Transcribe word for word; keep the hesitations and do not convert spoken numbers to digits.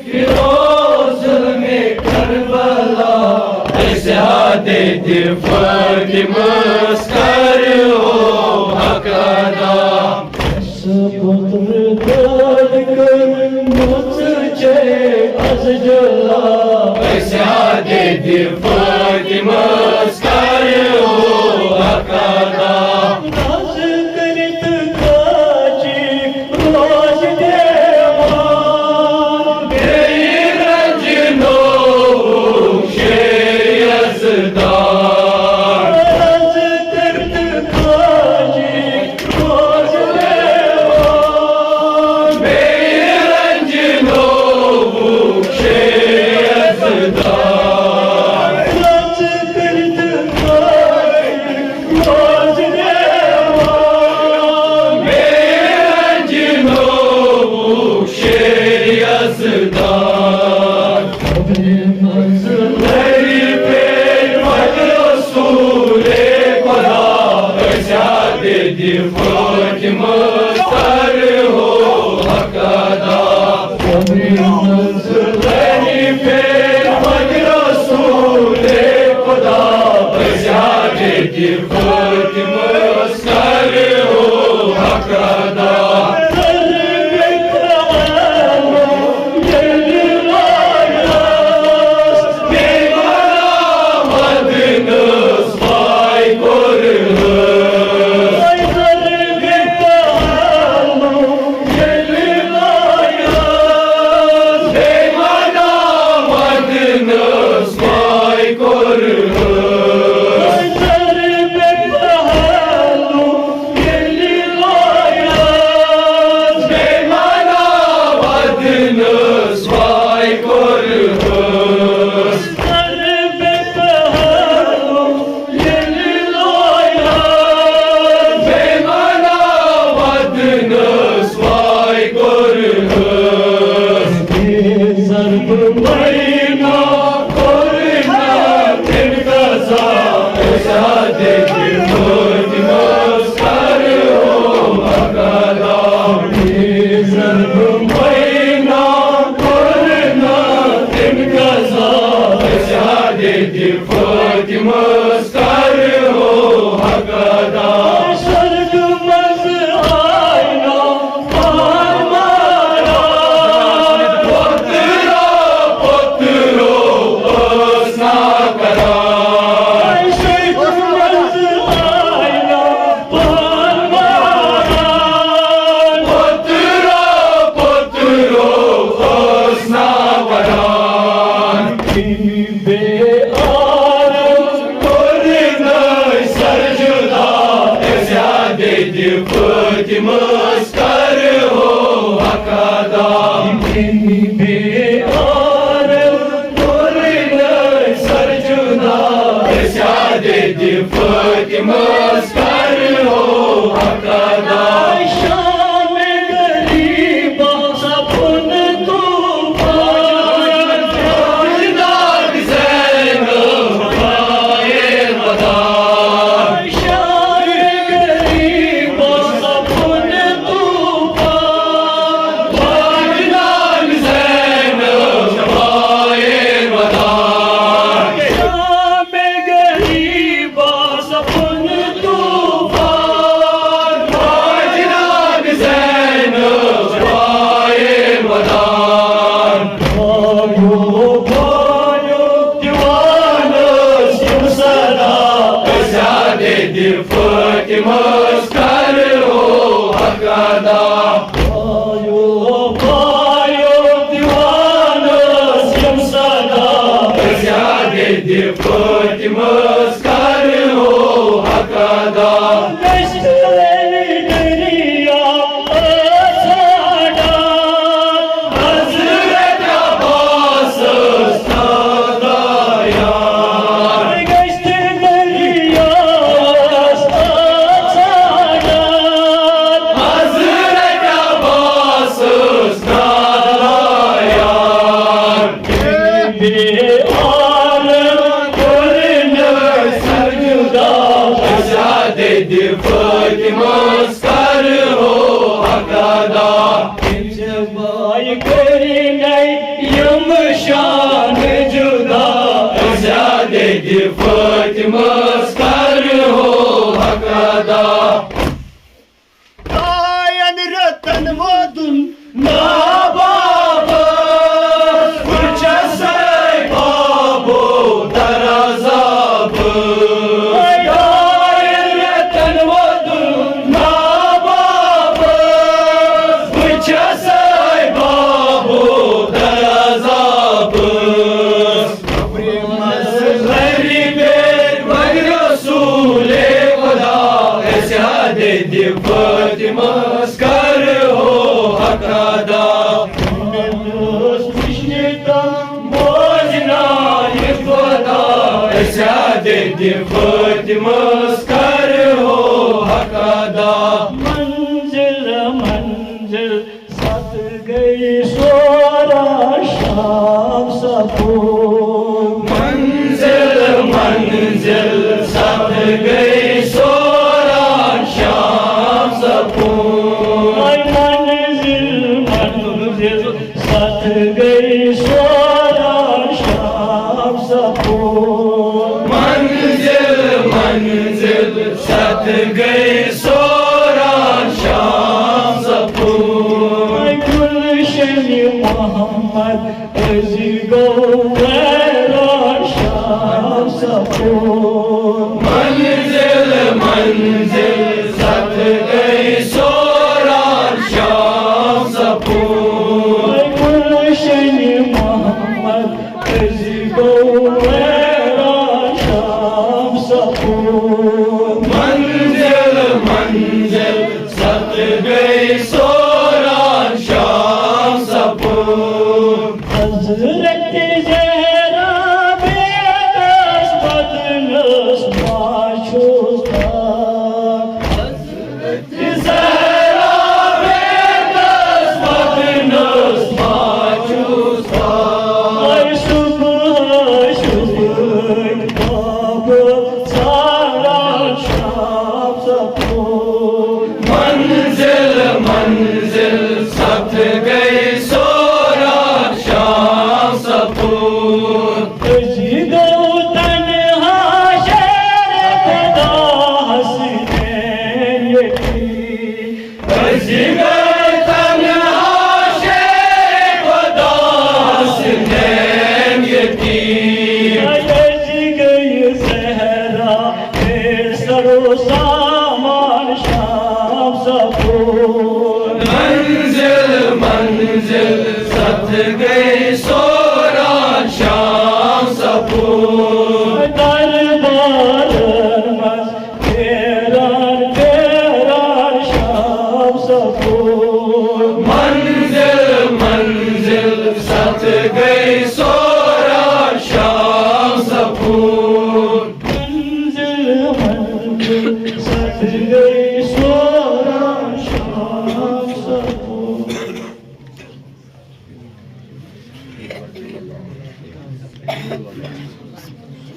فیروز میں کربلا، اسے ہاتھ دے فاطمہ اسکر ہو حق ادا۔ سپتر داد کر مجھ چے از جلا، اسے ہاتھ دے فاطمہ اسکر ہو حق ادا۔ ناز کرت کاجی روز دیوان، بے رنج نوش یزدان۔ ناز کرت کاجی روز دیوان، بے رنج نوش یزدان۔ ناز کرت کاجی روز دیوان، بے رنج نوش یزدان۔ قبرِ منزل لری پیش وقت رسول خدا، اسے ہاتھ دے فاطمہ اسکر ہو حق ادا۔ قبرِ منزل لری پیش وقت رسول خدا، اسے ہاتھ دے فاطمہ اسکر ہو حق ادا۔ فاطمہ اسکر ہو حق ادا۔ سرگ منز آئینہ پان مارا، پترو، پترو، ٲس نا کران۔ سرگ منز آئینہ پان مارا، پترو، پترو، ٲس نا کران۔ بے آرام کوٚر نہٕ سرجُدا، زیادٕ دِ فٲطمس کر ہو حق ادا۔ بے آرام کوٚر نہٕ سرجُدا، زیادٕ دِ فٲطمس کر ہو حق ادا۔ شام غریبا سپُد طوفان، زینب پایہِ مدار۔ شام غریبا سپُد طوفان، زینب پایہِ مدار۔ شام غریبا سپُد طوفان، جناب زینب پایہِ مدار۔ پایو، پایو، دیوانس یِم صدا، زیادٕ دِ فاطمس کر ہو حق ادا۔ پایو، پایو، دیوانس یِم صدا، زیادٕ دِ فاطمس کر ہو حق ادا۔ گشت علی دریا ژھانڈان، حضرت عباسس تھاو یاد۔ گشت دریا ژھانڈان، حضرت عباسس تھاو یاد۔ بے آرام کوٚر کٔرِنَے یِم شان جُدا، أسۍ یادِ فاطمس کرہو حق ادا۔ ڈاین رٮ۪تن ووتُن نابابس، بہٕ چھسے بابو درعذابس۔ ڈاین رٮ۪تن ووتُن نابابس، بہٕ چھسے بابو درعذابس۔ قبرِ منٛز لرِ بیٚیہِ وۄنۍ رسولِ خدا، أسۍ یادِ فاطمس کرہو حق ادا۔ مےٚ دوست وٕچھنہِ تم بوزناوِ خدا، أسۍ یادِ فاطمس کرہو حق ادا۔ منزل منزل ستھ گٔے سورا شام سپور۔ منزل منزل ستھ گٔے سورا شام سپور۔ منزل منزل ستھ گٔے سورا شام سپور۔ منزل منزل ستھ گٔے سورا شام سپور۔ گلشن محمد أزی گوٚو ویران شام سپور۔ منزل منزل ستھ گٔے سورا شام سپور۔ گلشن محمد أزی گوٚو ویران شام سپور۔ منزل منزل ستھ گٔے سورا شام سپور۔ حضرت زہرا بیدس پتنس ماچھوس تاک۔ حضرت زہرا بیدس پتنس ماچھوس تاک۔ اے صبح صبح باب ژھانڈان شام سپور۔ منزل منزل ستھ گٔے سورا شام سپور۔ أزی گوٚو تنہا شیر خدا حسنین یتیم۔ أزی گٔے تنہا شیر خدا حسنین یتیم۔ أزی گٔے زہرا بے سر و سامان شام سپور۔ منزل منزل ستھ گٔے سورا شام سپور۔ دربارن منٛز پھیران پھیران شام سپور۔ منزل منزل ستھ گٔے سورا